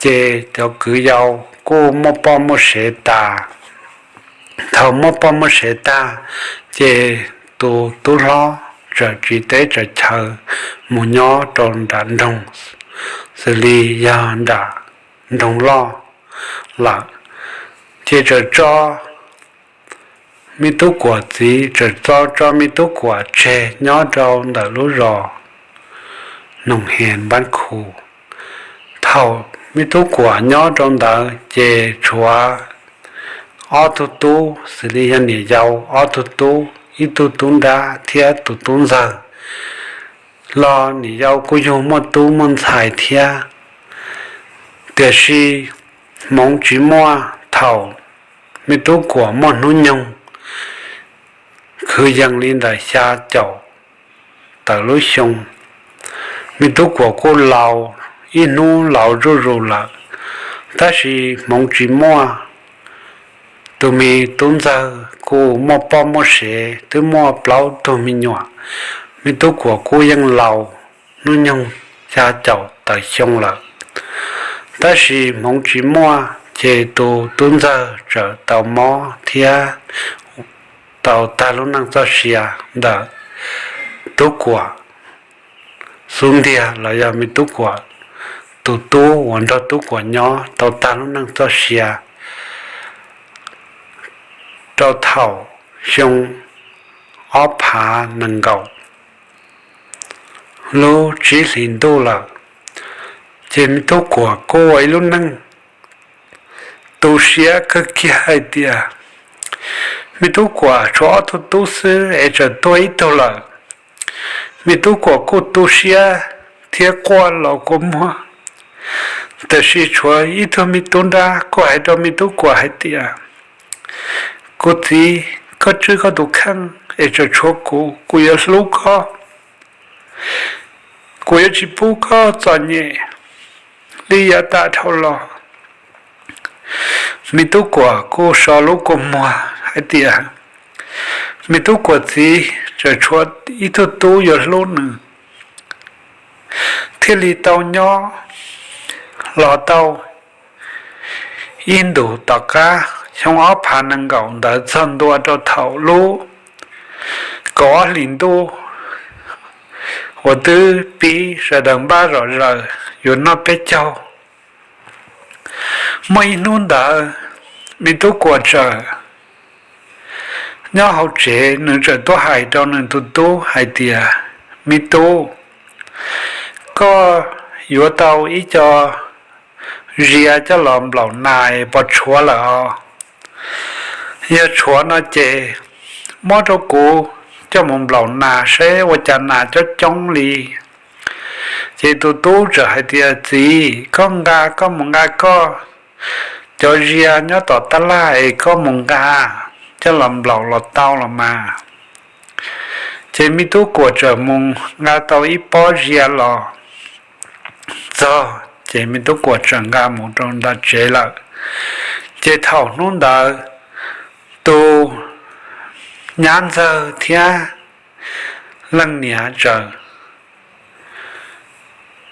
ces cov kwv yau kuj muaj poj muaj sev tas. Thaum muaj poj muaj sev tag, ces tus tub hlob txawm tsiv teb tsaws chaw mus nyob rau nram nroog, xws li yog nram nroog loj lawm. Ces txawm tso me tub Kuam txiv, txawm tso tso me tub Kuam tseg nyob rau ntawm lub zos Noom Hes Npab Khu. Thaum me tub Kuam nyob rau ntawd ces tshuav ob tug tub xws li yog niam yau ob tug tub, ib tug tub nrab thiab tus tub ntxawg. Los niam yau kuj yug muaj tub muaj ntxhais thiab, tiam sis hmoov tsis muaj. Thaum me tub Kuam muaj hnub nyoog kwv yees li ntawm xya caum tawm lub xyoo, me tub Kuam kuj laus, ib hnub laus zuj zus lawm, tab sis hmoov tsis muaj. Tus me tub ntxawg kuj muaj poj muaj sev, twb muaj plaub tug me nyuam. Me tub Kuam kuj yeej laus, hnub nyoog xya caum tawm xyoo lawm, tab sis hmoov tsis muaj, ces tus tub ntxawg txawm tau mob thiab tau tag lub neej txoj sia ntawm tub Kuam xub ntiag los yog me tub Kuam tus tub uas nrog tub Kuam nyob tau tag lub neej txoj sia rau thaum xyoo ob phav nees nkaum lub tsib hlis ntuj lawm. Ces me tub Kuam kuj ua ib lub neej tu siab kawg kiag hais tias me tub Kuam tshuav ob tug tub xwb es txawm tuag ib tug lawm. Me tub Kuam kuj tu siab thiab quaj los kua muag, tiam sis tshuav ib tug me tub nrab kuj hais rau me tub Kuam hais tias, kuv txiv, koj tswj koj tus kheej es txawm tshuav kuv, kuv yuav hlub koj, kuv yuav tsis pub koj txom nyem li yav tas dhau los. Me tub Kuam kuj so lub kua muag hais tias, me tub Kuam txiv, txawm tshuav ib tug tub yuav hlub nws, thiaj li tau nyob los tau ib ntus tom qab xyoo ob phav nees nkaum ntawd txog ntua rau thaum lub kaum ob hlis ntuj uas twb pib sawv daws npaj zom zaws yuav noj peb caug. Muaj ib hnub ntawd, me tub Kuam txawm nyob hauv tsev, nws txawm tuaj hais rau nws tus tub hais tias, me tub, koj yuav tau ib co zias coj los nplaum nas es puas tshuav lawm os? Yog tshuav no ces muab rau kuv coj mus nplaum nas seb ua cas nas coob coob li. Ces tus tub txawm hais tias, txiv, koj nqa, koj mus nqa koj cov zias nyob tom tab laj es koj mus nqa coj los nplaum los tau los mas. Ces me tub Kuam txawm mus nqa tau ib pob zias los txog ces me tub kuam txawm nqa mus rau nram tsev lawm. Ces thaum hnub ntawd tus nyab ntxawg thiab leej niam txawm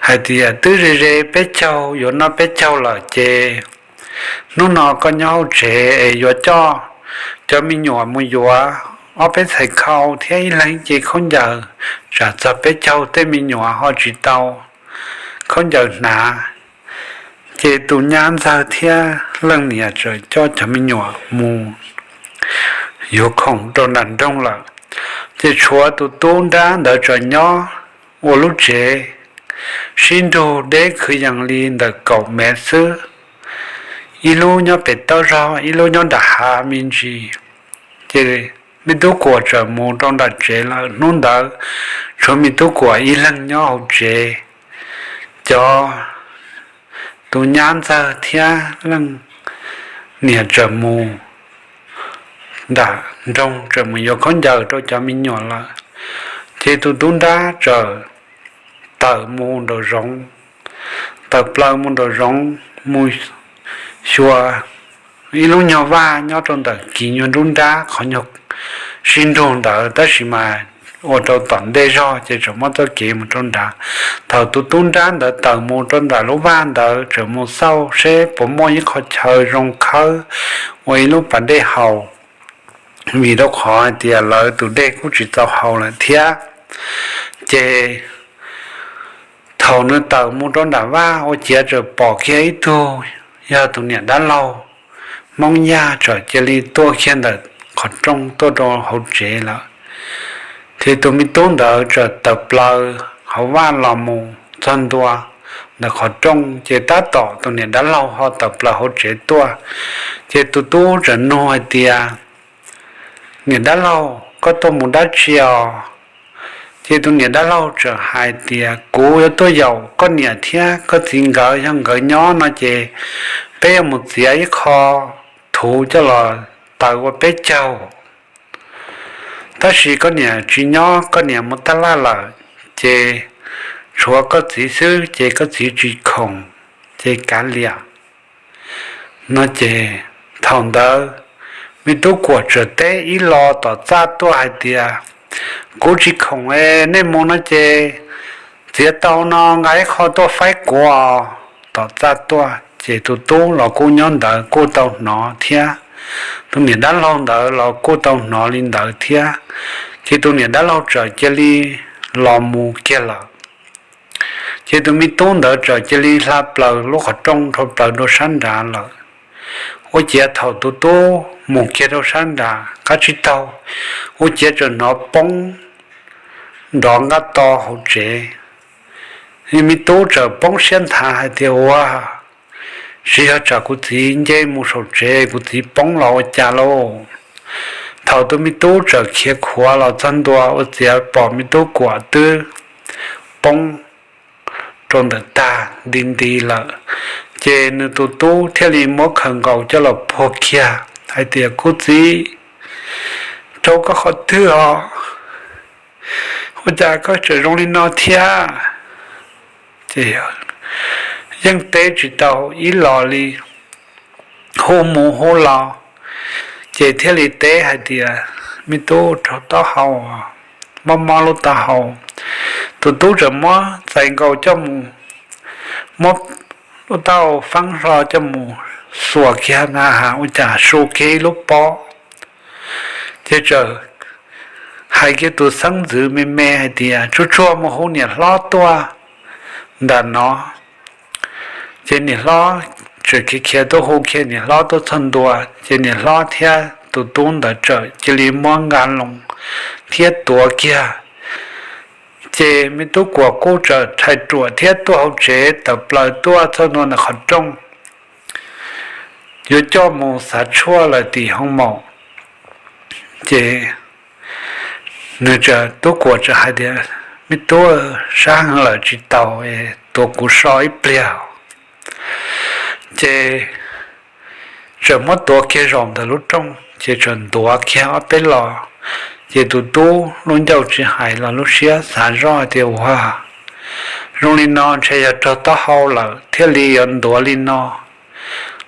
hais tias, Twb ze ze peb caug yuav noj peb caug lawm ces hnub no koj nyob hauv tsev es yuav coj cov me nyuam mus yuav ob peb txhais khau thiab ib leeg ib ce khaub ncaws, tsam txog peb caug tej me nyuam ho tsis tau khaub ncaws hnav. Ces tus nyab ntxawg thiab leej niam txawm coj cov me nyuam mus yuav khoom rau nram nroog lawm. Ces tshuav tus tub nrab ntawd txawm nyob ua lub tsev sib nrug deb khwv yees li ntawm kaum mev xwb, ib lub nyob pem taub zog, ib lub nyob nram hav me ntsis. Ces me tub kuam txawm mus rau nram tsev lawm. Hnub ntawd tshuav me tub kuam ib leeg nyob hauv tsev, cov tus nyab ntxawg thiab leej niam txawm mus nram nroog, txawm mus yuav khaub ncaws rau cov me nyuam lawm. Ces tus tub nrab txawm tawm mus nraum zoov, tawm plaws mus nraum zoov mus xyuas ib lub nyuag vaj nyob rau ntawm kis nyuag nruab nrab qhov nyuag sib nrug ntawd, tab sis mas ua rau tom ntej zog ces txawm muab txoj kev mus rau nrad. Thaum tus tub nrab ntawd tawm mus rau ntawm lub vaj ntawd txawm mus xauj seb puas muaj ib qho chaw zoo khawb ua ib lub pas dej haus, vim rau qhov hais tias lawv tus dej kuj tsis txaus haus lawm thiab. Ces thaum nws tawm mus rau nram vaj ua ciav txawm pom kiag ib tug yog tus niam dab laug Hmoob Yaj txawm cia li tuaj kiag ntawm qhov rooj tuaj rau hauv tsev lawm. Ces tus me tub ntawd txawm tawm plaws hauv vaj los mus txog ntua ntawm qhov rooj, ces tab tom tus niam dab laug ho tawm plaws hauv tsev tuaj. Ces tus tub txawm nug hais tias, Niam dab laug, koj tuaj mus dab tsi os? Ces tus niam dab laug txawm hais tias, Kuv yuav tuaj yaum koj niam thiab koj txiv nkawd, yog nkawd nyob no ces peb yuav mus txiav ib qho thuv coj los taws ua peb caug. Tab sis koj niam tsis nyob, koj niam mus tab laj lawm, ces tshuav koj txiv xwb ces koj txiv tsis khoom, ces kav liam. No ces thaum ntawd me tub kuam txawm teb ib lo tom txaj tuaj hais tias, Kuv tsis khoom es nej mus no ces txiav tau no nqa ib qho tuaj faib kuv os. Tom txaj tuaj ces tus tub los kuj nyob ntawd kuj tau hnov thiab, tus niam dab laug ntawd los kuj tau hnov li ntawd thiab. Ces tus niam dab laug txawm cia li los mus kiag lawm. Ces tus me tub ntawd txawm cia li hla plaws lub qhov rooj rau plaws rau sab nrad lawm. Ua ciav thaum tus tub mus kiag rau sab nrad qab tsib taug, ua ciav txawm hnov poob nrov nqaj to hauv tsev. Me tub txawm poob siab nthav hais tias, Ua, tsis yog tsam kuv txiv nce mus saum tsev kuv txiv poob los ua cas lauj? Thaum tus me tub txawm khiav khuav los txog ntua ua ciav pom me tub kuam twb poob rau ntawm tag nti nti lawm. Ces nws tus tub thiaj li muab khaws nkaus coj los puag kiag hais tias, Kuv txiv, rau koj qhov twg os? Ua cas koj tseem zoo li no thiab? Ces yeej teb tsis tau ib los li, hu mus hu los, ces thiaj li teb hais tias, Me tub, rau taub hau, mob mob lub taub hau. Tus tub txawm muab txais nkaus coj mus, muab lub taub hau feeb hlo coj mus xuas kiag na has ua cas su kiag ib lub pob. Ces txawm hais kiag tus xeeb ntxwv me me hais tias, Tsuag tsuag mus hu niam hlob tuaj ntawm no. Ces niam hlob txawm khiav khiav tuaj hu kiag niam hlob tuaj txog ntua, ces niam hlob thiab tus tub ntawd txawm cia li muab nqa loo thiab tuav kiag. Ces me tub kuam kuj txawm rhais ruam thiab tuaj hauv tsev tawm plaws tuaj txog ntua ntawm qhov rooj, yuav coj mus xav tshuaj lawm tim hoo maum. Ces nws tub kuam txawm hais tias, Me tub, sab heev lawm tsis tau, tuav kuv so ib pliag. Ces txawm muab tuav kiag zaum ntawm lub rooj, ces txawm ntuav kiag ob peb los. Ces tus tub lub ncauj tsis hais los lub siab xav zoj tias, Ua, zoo li no ntshe yog raug taub hau lawm thiaj li yuav ntuav li no.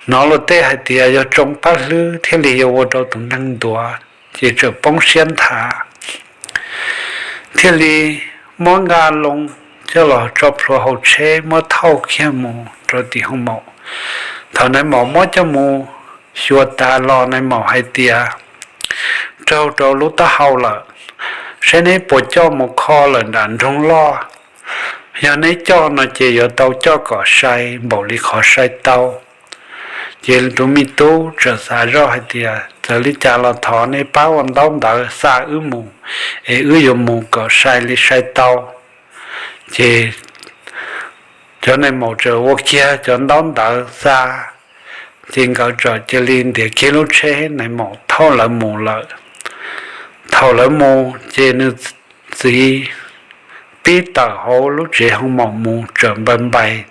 Hnov luag tej hais tias yog tsoo paj hlwb thiaj li yuav ua rau tus neeg ntuav, ces txawm poob siab nthav, thiaj li muab nqa loo coj los tso plhuav hauv tsheb muab thauj kiag mus rau tim hoo maum. Thaum nais maum muab coj mus xyuas tas los nais maum hais tias, raug rau lub taub hau lawm, saib neb puas coj mus kho lawm nram nroog loj. Yog neb coj no ces yuav tau coj kom sai npaum li qhov sai tau. Ces tus me tub txawm xav zoj hais tias, txawm li cas los thov nej pab ua ntaub ntawv xa wb mus, es wb yuav mus kom sai li sai tau. Ces cov nais maum txawm ua kiag cov ntaub ntawv xa, ces nkawd txawm cia li ntiav kiag lub tsheb nais maum thauj lawv mus lawm. Thaum lawv mus ces nws txiv pib tawm hauv lub tsev hoo maum mus txawm npais npais,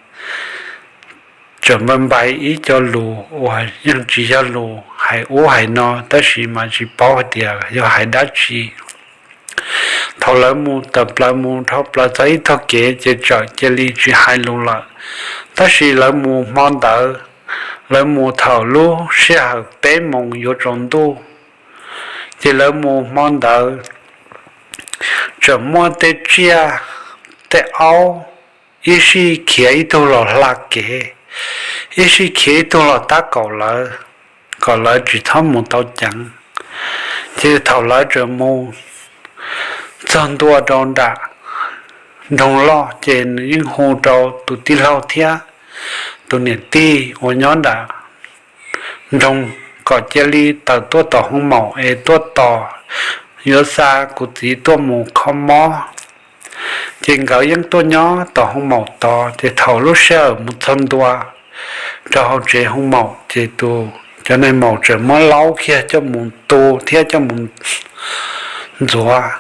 txawm npais npais ib co lus uas yeej tsis yog lus hais ub hais no, tab sis mas tsis paub hais tias yog hais dab tsi. Thaum lawv mus tawm plaws mus dhau plaws txog ib tog kev ces txawm cia li tsis hais lus lawm. Tab sis lawv mus hmo ntawd, lawv mus thaum lub sij hawm peb moos yuav tsaus ntuj, ces lawv mus hmo ntawd txawm muaj tej tsiaj, tej aub, ib sij khiav ib tug los hla kev, ib sij khiav ib tug los tab kaum lawv, kom lawv tsis txhob mus tau ceev. Ces thaum lawv txawm mus txog ntua rau nram nroog loj ces nws yeej hu rau tus tij laug thiab tus niam tij uas nyob nram nroog kom cia li tawm tuaj tom hoo maum es tuaj tos, yuav xa kuv txiv tuaj mus kho mob. Ces nkawd yeej tuaj nyob tom hoo maum tos, ces thaum lub sij hawm mus txog ntua rau hauv tsev hoo maum ces tus, cov nais maum txawm muab laub kiag coj mus tu thiab coj mus ntxuav.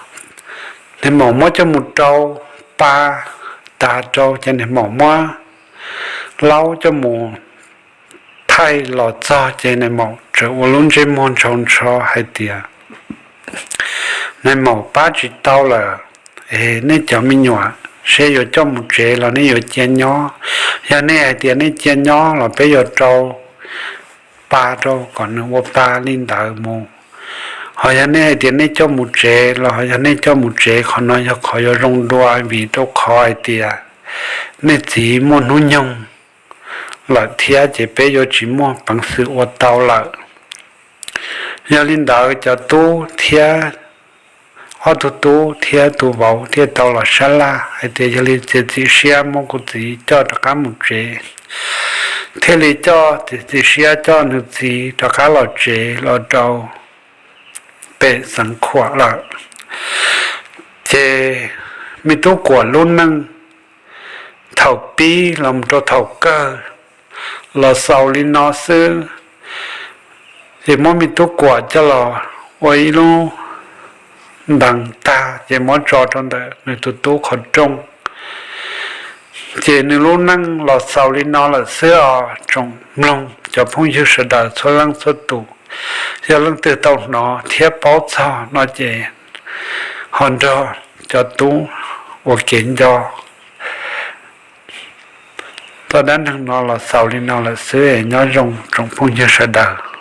Nais maum muab coj mus rau pa tas rau ces nais maum muab laub coj mus thaij los txog ces nais maum txawm ua lub ntsej muag ntshaus ntsho hais tias, nais maum pab tsis tau lawm, es nej cov me nyuam seb yuav coj mus tsev los nej yuav cia nyob. Yog nej hais tias nej cia nyob los peb yuav rau pa rau kom nws ua pa li ntawd mus. Ho yog nej hais tias nej coj mus tsev los yog nej coj mus tsev, qhov no yog qhov yuav zoo dua vim rau qhov hais tias nej txiv muaj hnub nyoog lawm thiab ces peb yuav tsis muaj peev xwm ua tau lawm. Yog li ntawd cov tub thiab ob tug tub thiab tus vauv thiaj tau los sab laj hais tias yog li ces txiv siab muab kuv txiv coj rov qab mus tsev. Thiaj li coj, txiv siab coj nws txiv rov qab los tsev los rau pem Xeev Khuam lawm. Ces me tub Kuam lub neej thaum pib los rau thaum kawg los xaus li no xwb. Ces muab me tub Kuam coj los ua ib lub ntees tag ces muab tso rau ntawm nws tus tub qhov rooj. Ces nws lub neej los xaus li no lawm xwb os tsoom mloog cov phooj ywg sawv daws txhua leej txhua tus. Yog leej twg tau hnov thiab paub txog no ces ho nrog cov tub ua kev nco. Txoj dab neeg no los xaus li no lawm xwb, nyob zoo tsoom phooj ywg sawv daws.